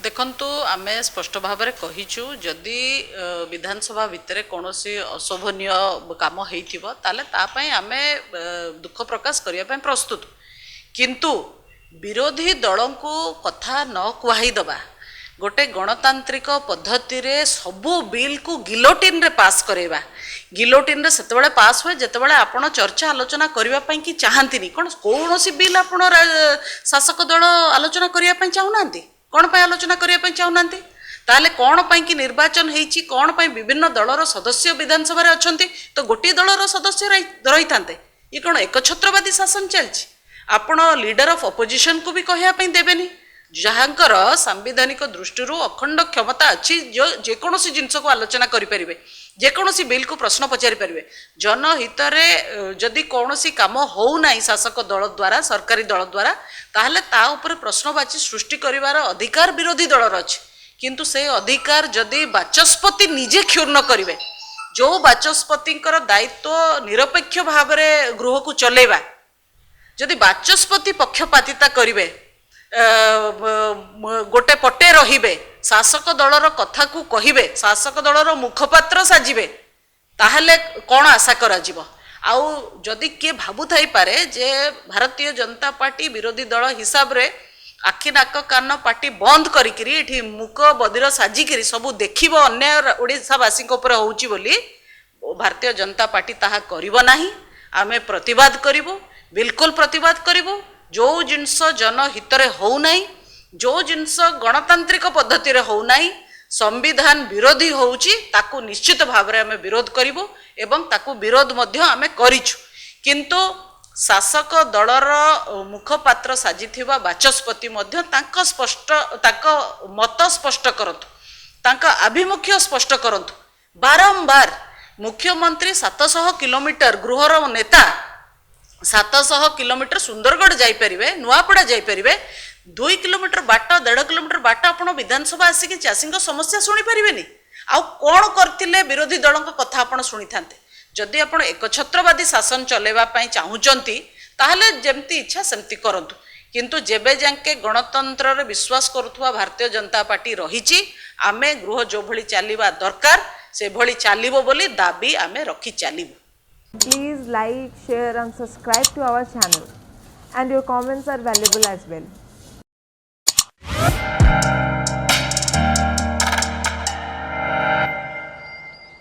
ଦେଖନ୍ତୁ, ଆମେ ସ୍ପଷ୍ଟ ଭାବରେ କହିଛୁ, ଯଦି ବିଧାନସଭା ଭିତରେ କୌଣସି ଅଶୋଭନୀୟ କାମ ହେଇଥିବ, ତାହେଲେ ତା ପାଇଁ ଆମେ ଦୁଃଖ ପ୍ରକାଶ କରିବା ପାଇଁ ପ୍ରସ୍ତୁତ। କିନ୍ତୁ ବିରୋଧୀ ଦଳଙ୍କୁ କଥା ନ କୁହାଇ ଦେବା, ଗୋଟେ ଗଣତାନ୍ତ୍ରିକ ପଦ୍ଧତିରେ ସବୁ ବିଲ୍କୁ ଗିଲୋଟିନରେ ପାସ୍ କରାଇବା। ଗିଲୋଟିନରେ ସେତେବେଳେ ପାସ୍ ହୁଏ ଯେତେବେଳେ ଆପଣ ଚର୍ଚ୍ଚା ଆଲୋଚନା କରିବା ପାଇଁ କି ଚାହାନ୍ତିନି। କ'ଣ କୌଣସି ବିଲ୍ ଆପଣ ଶାସକ ଦଳ ଆଲୋଚନା କରିବା ପାଇଁ ଚାହୁଁନାହାନ୍ତି? କ'ଣ ପାଇଁ ଆଲୋଚନା କରିବା ପାଇଁ ଚାହୁଁନାହାନ୍ତି? ତାହେଲେ କ'ଣ ପାଇଁ କି ନିର୍ବାଚନ ହେଇଛି? କ'ଣ ପାଇଁ ବିଭିନ୍ନ ଦଳର ସଦସ୍ୟ ବିଧାନସଭାରେ ଅଛନ୍ତି? ତ ଗୋଟିଏ ଦଳର ସଦସ୍ୟ ରହିଥାନ୍ତେ। ଇଏ କ'ଣ ଏକଛତ୍ରବାଦୀ ଶାସନ ଚାଲିଛି? ଆପଣ ଲିଡର ଅଫ୍ ଅପୋଜିସନକୁ ବି କହିବା ପାଇଁ ଦେବେନି, ଯାହାଙ୍କର ସାମ୍ବିଧାନିକ ଦୃଷ୍ଟିରୁ ଅଖଣ୍ଡ କ୍ଷମତା ଅଛି, ଯେକୌଣସି ଜିନିଷକୁ ଆଲୋଚନା କରିପାରିବେ, ଯେକୌଣସି ବିଲ୍କୁ ପ୍ରଶ୍ନ ପଚାରିପାରିବେ। ଜନହିତରେ ଯଦି କୌଣସି କାମ ହେଉନାହିଁ ଶାସକ ଦଳ ଦ୍ୱାରା, ସରକାରୀ ଦଳ ଦ୍ୱାରା, ତାହେଲେ ତା ଉପରେ ପ୍ରଶ୍ନବାଚୀ ସୃଷ୍ଟି କରିବାର ଅଧିକାର ବିରୋଧୀ ଦଳର ଅଛି। କିନ୍ତୁ ସେ ଅଧିକାର ଯଦି ବାଚସ୍ପତି ନିଜେ କ୍ଷୁଣ୍ଣ କରିବେ, ଯେଉଁ ବାଚସ୍ପତିଙ୍କର ଦାୟିତ୍ୱ ନିରପେକ୍ଷ ଭାବରେ ଗୃହକୁ ଚଲେଇବା, ଯଦି ବାଚସ୍ପତି ପକ୍ଷପାତିତା କରିବେ, ଗୋଟେ ପଟେ ରହିବେ, ଶାସକ ଦଳର କଥାକୁ କହିବେ, ଶାସକ ଦଳର ମୁଖପାତ୍ର ସାଜିବେ, ତାହେଲେ କ'ଣ ଆଶା କରାଯିବ? ଆଉ ଯଦି କିଏ ଭାବୁଥାଇପାରେ ଯେ ଭାରତୀୟ ଜନତା ପାର୍ଟି ବିରୋଧୀ ଦଳ ହିସାବରେ ଆଖି ନାକ କାନ ପାଟି ବନ୍ଦ କରିକିରି ଏଠି ମୂକ ବଧିର ସାଜିକିରି ସବୁ ଦେଖିବ ଅନ୍ୟାୟ ଓଡ଼ିଶାବାସୀଙ୍କ ଉପରେ ହେଉଛି ବୋଲି, ଭାରତୀୟ ଜନତା ପାର୍ଟି ତାହା କରିବ ନାହିଁ। ଆମେ ପ୍ରତିବାଦ କରିବୁ, ବିଲକୁଲ ପ୍ରତିବାଦ କରିବୁ। ଯେଉଁ ଜିନିଷ ଜନହିତରେ ହେଉନାହିଁ, ଯେଉଁ ଜିନିଷ ଗଣତାନ୍ତ୍ରିକ ପଦ୍ଧତିରେ ହେଉନାହିଁ, ସମ୍ବିଧାନ ବିରୋଧୀ ହେଉଛି, ତାକୁ ନିଶ୍ଚିତ ଭାବରେ ଆମେ ବିରୋଧ କରିବୁ ଏବଂ ତାକୁ ବିରୋଧ ମଧ୍ୟ ଆମେ କରିଛୁ। କିନ୍ତୁ ଶାସକ ଦଳର ମୁଖପାତ୍ର ସାଜିଥିବା ବାଚସ୍ପତି ମଧ୍ୟ ତାଙ୍କ ମତ ସ୍ପଷ୍ଟ କରନ୍ତୁ, ତାଙ୍କ ଆଭିମୁଖ୍ୟ ସ୍ପଷ୍ଟ କରନ୍ତୁ। ବାରମ୍ବାର ମୁଖ୍ୟମନ୍ତ୍ରୀ 700 କିଲୋମିଟର, ଗୃହର ନେତା 700 କିଲୋମିଟର ସୁନ୍ଦରଗଡ଼ ଯାଇପାରିବେ, ନୂଆପଡ଼ା ଯାଇପାରିବେ, 2 କିଲୋମିଟର ବାଟ, 1.5 କିଲୋମିଟର ବାଟ ଆପଣ ବିଧାନସଭା ଆସିକି ଚାଷୀଙ୍କ ସମସ୍ୟା ଶୁଣିପାରିବେନି? ଆଉ କ'ଣ କରିଥିଲେ ବିରୋଧୀ ଦଳଙ୍କ କଥା ଆପଣ ଶୁଣିଥାନ୍ତେ? ଯଦି ଆପଣ ଏକଛତ୍ରବାଦୀ ଶାସନ ଚଲେଇବା ପାଇଁ ଚାହୁଁଛନ୍ତି, ତାହେଲେ ଯେମିତି ଇଚ୍ଛା ସେମିତି କରନ୍ତୁ। କିନ୍ତୁ ଯେବେ ଯାକେ ଗଣତନ୍ତ୍ରରେ ବିଶ୍ୱାସ କରୁଥିବା ଭାରତୀୟ ଜନତା ପାର୍ଟି ରହିଛି, ଆମେ ଗୃହ ଯେଉଁଭଳି ଚାଲିବା ଦରକାର ସେଭଳି ଚାଲିବ ବୋଲି ଦାବି ଆମେ ରଖି ଚାଲିବୁ। Please like, share and subscribe to our channel. And your comments are valuable as well.